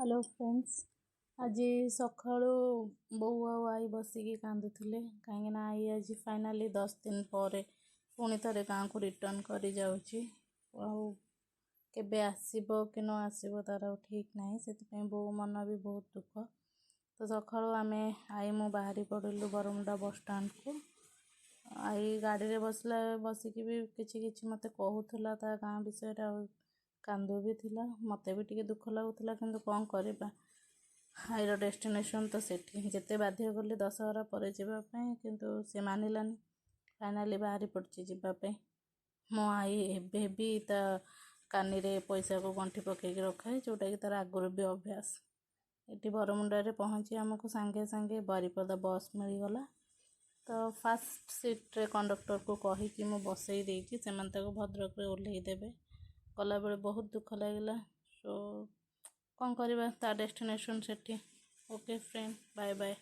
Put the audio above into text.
Hello friends, ଆଜି ସକାଳୁ ବୋଉ ଆଉ ଆଈ ବସିକି କାନ୍ଦୁଥିଲେ, କାହିଁକିନା ଆଈ ଆଜି ଫାଇନାଲି 10 ଦିନ ପରେ ପୁଣି ଥରେ ଗାଁକୁ ରିଟର୍ଣ୍ଣ କରି ଯାଉଛି ଆଉ କେବେ ଆସିବ କି ନ ଆସିବ ତା'ର ଆଉ ଠିକ୍ ନାହିଁ। ସେଥିପାଇଁ ବୋଉ ମନ ବି ବହୁତ ଦୁଃଖ। ତ ସକାଳୁ ଆମେ ଆଈ ମୁଁ ବାହାରି ପଡ଼ିଲୁ ବରମୁଣ୍ଡା ବସଷ୍ଟାଣ୍ଡକୁ। ଆଈ ଗାଡ଼ିରେ ବସିଲା ବସିକି ବି କିଛି କିଛି ମୋତେ କହୁଥିଲା ତା ଗାଁ ବିଷୟରେ ଆଉ କାନ୍ଦୁ ବି ଥିଲା। ମୋତେ ବି ଟିକେ ଦୁଃଖ ଲାଗୁଥିଲା, କିନ୍ତୁ କ'ଣ କରିବା, ଆଈର ଡେଷ୍ଟିନେସନ୍ ତ ସେଠି। ଯେତେ ବାଧ୍ୟ କଲି ଦଶହରା ପରେ ଯିବା ପାଇଁ, କିନ୍ତୁ ସେ ମାନିଲାନି। ଫାଇନାଲି ବାହାରି ପଡ଼ିଛି ଯିବା ପାଇଁ। ମୋ ଆଈ ଏବେ ବି ତା କାନିରେ ପଇସାକୁ ଗଣ୍ଠି ପକେଇକି ରଖେ, ଯେଉଁଟାକି ତା'ର ଆଗରୁ ବି ଅଭ୍ୟାସ। ଏଠି ବରମୁଣ୍ଡାରେ ପହଞ୍ଚି ଆମକୁ ସାଙ୍ଗେ ସାଙ୍ଗେ ବାରିପଦା ବସ୍ ମିଳିଗଲା। ତ ଫାଷ୍ଟ ସିଟ୍ରେ କଣ୍ଡକ୍ଟରକୁ କହିକି ମୁଁ ବସେଇ ଦେଇଛି, ସେମାନେ ତାକୁ ଭଦ୍ରକରେ ଓହ୍ଲେଇ ଦେବେ। ଗଲାବେଳେ ବହୁତ ଦୁଃଖ ଲାଗିଲା। ସୋ କ'ଣ କରିବା, ତା ଡେଷ୍ଟିନେସନ୍ ସେଠି। Okay friend, bye bye.